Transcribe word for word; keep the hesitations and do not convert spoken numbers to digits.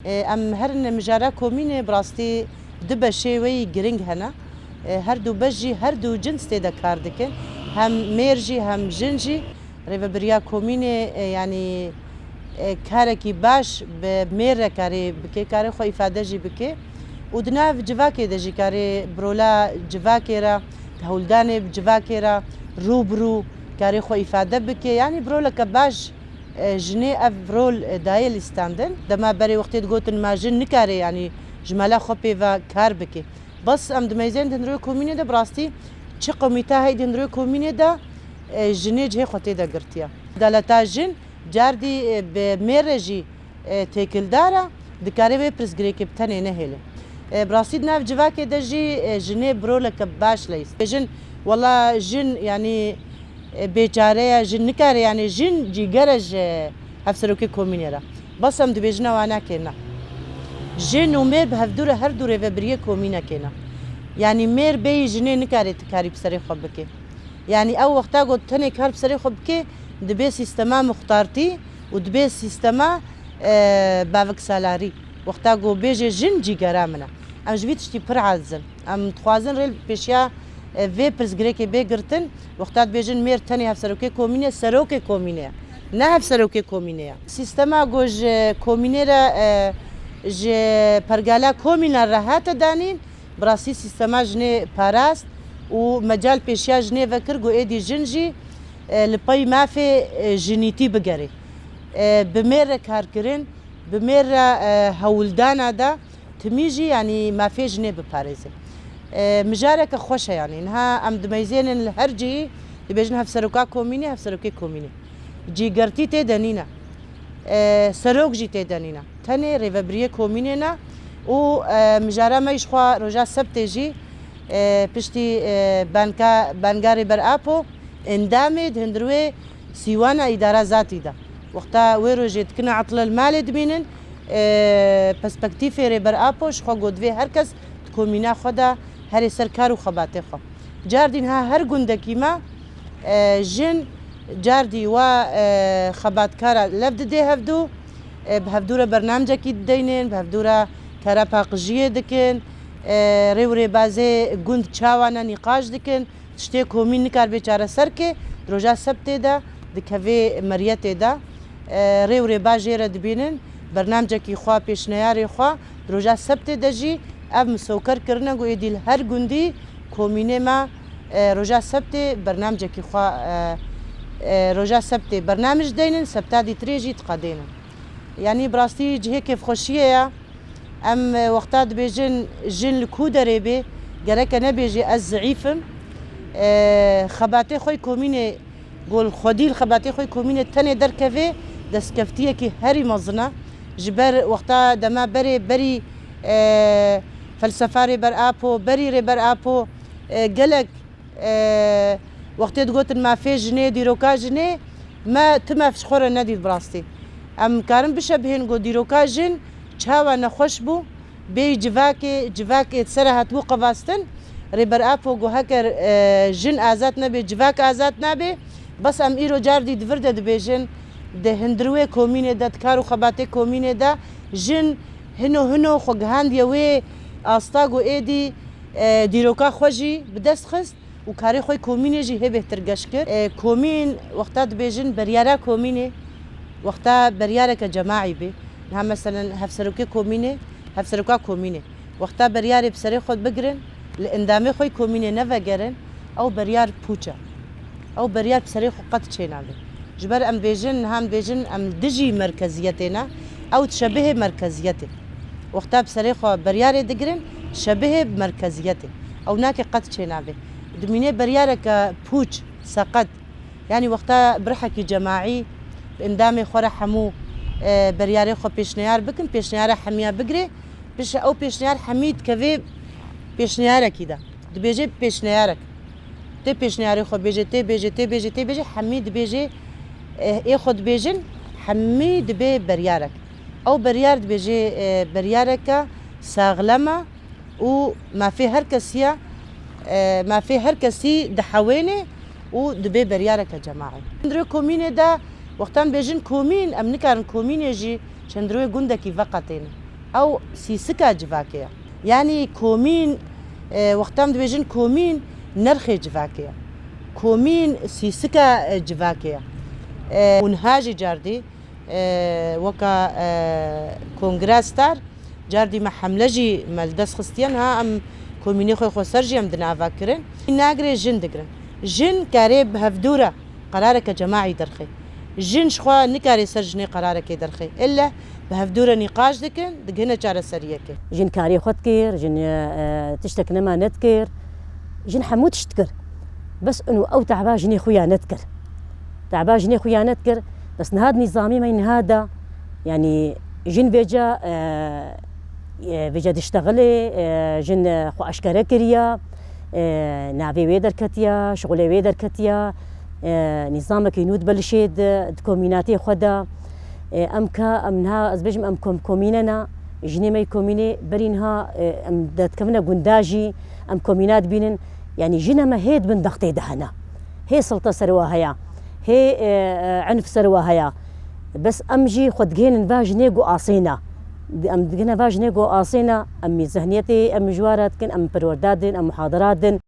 E, em herin mijara komînê bi rastî du beşê wê yî giring hene. E, her du beş jî her du cins tê de kar dikin. Hem mêr jî hem jin jî. Rêvebiriya komînê, e, yanî, e, karekî baş bi mêr re karê bike, karê xwe îfade jî bike. Û di nav civakê de jî karê bi rola civakê re, hewldanê bi civakê re rû bi rû karê xwe îfade bike. Yanî bi roleke baş, e, jinê ev rol, e, daye lîstandin. Dema berê wextê digotin ma jin nikare, yanî ji mala xwe pê ve kar bike. Bes em dimeyzên di hundirê komînê de bi rastî çi qomîta heyî di hundirê komînê de, e, jinê cihê xwe tê de girtiye. Edaleta jin cardî, e, bi mêr re jî, e, têkildar e, dikare wê pirsgirêkê bi tenê nehêle. E, bi rastî di nav civakê de jî, e, jinê bi roleke baş leyîst. Bêjin, wela jin, yanî, e, bêçare ye, jin nikare, yanî jin cîger e ji hevserokê komînê re. Bes em dibêjin ewa nake, ne. Jin û mêr bi hevdû re her du rêvebiriyê komînekê ne. Yanî mêr bêyî jinê nikare ti karî bi serê xwe bike. Yanî ew wexta ku tenê kar bi serê xwe bike, dibe sîstema muxtartî û dibe sîstema, e, baviksalarî. Wexta ku bêje jin cîgera min e. Em ji vî tiştî pir aciz in. Em dixwazin rê pêşiya, e, vê pirsgirêkê bê girtin. Wexta dibêjin mêr tenê hevserokê komînê, serokê komînê ye. Ne hevserokê komînê ye. Sîstema ku ji komînê re, e, ji pergala komînan re hate danîn, bi rastî sîstema jinê parast û mecal pêşiya jinê vekir ku êdî jin jî, e, li pey mafê, e, jinîtî bigere. E, bi mêr re karkirin, bi mêr re, e, hewldana de timî jî, yanî mafê jinê biparêze. E, mijareke xweş e, yanî niha em dimeyzênin li her cihî dibêjin hevseroka komînê, hevserokê komînê. Cîgertî tê de nîne. E, serok jî tê de nîne. Tenê rêvebiriyê komînê ne û, e, mijara me ji xwe roja sebtê jî, e, piştî, e, banka, banga Rêber Apo endamê di hundir wê sîwana îdara zatî de. Wexta wê rojê dikine etile li malê dimînin, e, perspektîfê Rêber Apo ji xwe got divê her kes di komîna xwe de herê ser kar û xebatê xwe. Cardî niha her gundekî me, e, jin cardî wa, e, xebatkara lev didê hevdû, e, bi hevdû re bernamcekî dideynin, bi hevdû re kara paqijiyê dikin, e, rê û rêbazê gund çawa ne nîqaş dikin, tiştê komîn nikar bê çareser ke, di roja sebtê de dikevê meriyetê de, e, rê û rêbaz jê re dibînin, bernamcekî xwe, pêşneyarê xwe, di roja sebtê de jî ev misoker kirine ku êdî li her gundî komînê me, e, roja sebtê bernamcekî xwe, e, e, roja sebtê bernamij deynin, sebta dîtirê jî diqedênin. Yanî bi rastî cihê kêfxweşiyê ye. Em, e, wexta dibêjin jin li ku derê bê, gereke nebêjê ez zeîf im. E, xebatê xwe yê komînê, ku li xwedî li xebatê xwe yê komînê tenê derkevê, destkeftiyekî herî mezin e. Ji ber wexta dema berê berî, e, felsefa Rêber Apo, berî Rêber Apo, e, gelek, e, wextê digotin mafê jinê, dîroka jinê, me tu maf ji xwe re nedît bi rastî. Em karin bişebihên ku dîroka jin çawa nexweş bû, bêyî civakê, civakê di ser re hatibû qevastin. Rêber Apo got, heker, e, jin azad nebe, civak azad nabe. Bes em îro cardî di vir de dibêjin, di hundirwê komînê de, di kar û xebatê komînê de jin hino hino xwe gihandiye wê asta ku êdî, e, dîroka xwe jî bi dest xist û karê xwe yê komînê jî hê bêhtir geş kir. E, komîn, wexta dibêjin beryara komînê, wexta beryareke cemaî bê. Niha meselen hevserokê komînê, hevseroka komînê. Wexta beryarê bi serê xwe bigirin, li endamê xwe yê komînê nevegerin, ew beryar pûç e. Ew beryar bi serê xwe qet çênabe. Ji ber em bêjin, niha em bêjin, em dijî merkeziyetê ne, ew dişebihê merkeziyetê. Wexta bi serê xwe beryarê digirin, dişebihê merkeziyetê. Ew nake qet çênabe. Dimîne beryareke pûç, seqet. Yanî wexta bi rihekî cemaî, bi endamê xwe re hemû, e, beryarê xwe pêşniyar bikin, pêşniyara hemiya bigire, piştre ew pêşniyar hemî dikeve pêşniyarekî de. Dibêje pêşniyarek. Tê pêşniyarê xwe bêje, tê bêje, tê bêje, tê bêje, hemî dibêje, e, ê xwe dibêjin, hemî dibe beryarek. Ew beryar dibêje, e, beryareke saxlem e, û mafê her kesî ye, e, mafê her kesî dihewêne û dibe beryareke cemaî. Hundirê komînê de wextan bêjin komîn, em nikarin komînê jî ji hundirê gundekî veqetêne. Ew sîsika civakê ye. Yanî komîn, e, wexta em dibêjin komîn, nirxê civakê ye. Komîn sîsika, e, civakê ye. E, û niha jî cardî, e, weka, e, Kongre Star, cardî me hemle jî me li dest xistiye. Niha em komînê xwe xweser jî em di nava kirin. Nagirê jin digirin. Jin karê bi hevdû re qerareke cemaî derxê. Jin ji xwe nikare ser jinê qerarekê derxê. Îlle bi hevdû re nîqaş dikin, digihine çareseriyekê. Jin karê xwe dikir, jin, e, e, tiştek nema nedikir. Jin hemû tişt dikir. Bes û ew tehba jinê xwe ya nedikir. Tehba jinê xwe ya nedikir. Bes niha di nîzamê me niha de, yanî jin vêca, e, e, vêca diştexilê, e, jin, e, xwe eşkere kiriya, e, navê wê derketiya, şixulê wê derketiya, e, nîzamekî nû dibe li şê di, di komînatê xwe de. E, em ka, em niha, ez bêjim, em kom-, komîne ne, jinê me yê komînê berî niha, e, em derdikevine gunda jî, em komîna dibînin. Yanî jine me hê di bin dextê de hene. Hê silta ser wa heye. Hê, e, e, enf ser wa heye. Bes em jî xwe digihênin va jinê ku asê ne. Em digihine va jinê ku asê ne, em mî zihniyetê, em ji wa re dikin, em perwerda din, em muhadera din.